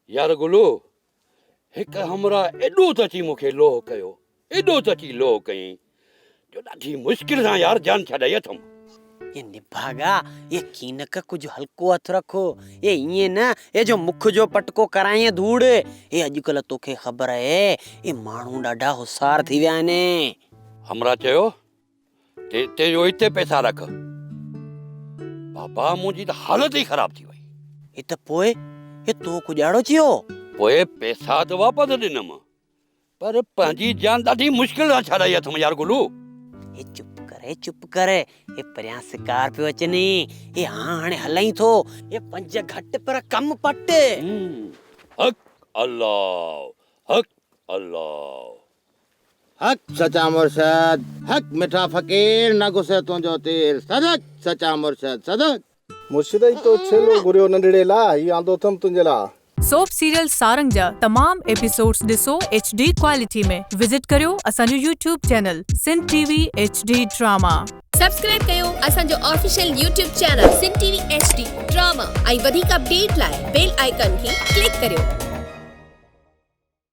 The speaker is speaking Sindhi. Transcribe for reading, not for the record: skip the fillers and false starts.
يار گلو، هڪ همراهه ايڏو ته اچي مون کي لوهه ڪيو، ايڏو ته اچي لوهه ڪيائين، جو ڏاڍي مشڪل سان يار جان ڇڏائي اٿم. اي نڀاڳا، اي ڪينڪ ڪجهه هلڪو هٿ رک، اي ائين نه، اي جو مک جو پٽڪو ڪرائين ڌوڙ، اي اڄڪلهه توکي خبر اهي، اي ماڻهو ڏاڍا هوسار ٿي ويا آهن. همراهه چيو، تي تي جو اتي پئسا رک. بابا منهنجي ته حالت ئي خراب ٿي وئي. هي ته پوء هي تو ڪڄاڙو چيو. پوء پئسا ته واپس ڏنم پر پنهنجي جان ڏاڍي مشڪل سان ڇڏائي اٿم يار گلو. هي چپ ڪر هي چپ ڪر هي پريان سڪار پيو اچني هي هان هاڻي هلئين ٿو هي پنج گهٽ پر ڪم پٽ. حق الله حق الله. حق سچا مرشد حق مٺا فقير نه گسي تنهنجو تير صدق سچا مرشد صدق. مرشد هي تو ڇيلو گهريو ننڍڙي لا هي آندو اٿم تنهنجي لا. سوپ سيريل سارنگ جا تمام ايپيسوڊس ڏسو ايڇ ڊي ڪوالٽي ۾ وزٽ ڪريو اسان جو YouTube channel Sindh T V H D drama. Subscribe ڪيو اسان جو official YouTube channel Sindh T V H D drama ۽ وڌيڪ اپڊيٽ لاء بيل آئيڪان کي ڪلڪ ڪريو.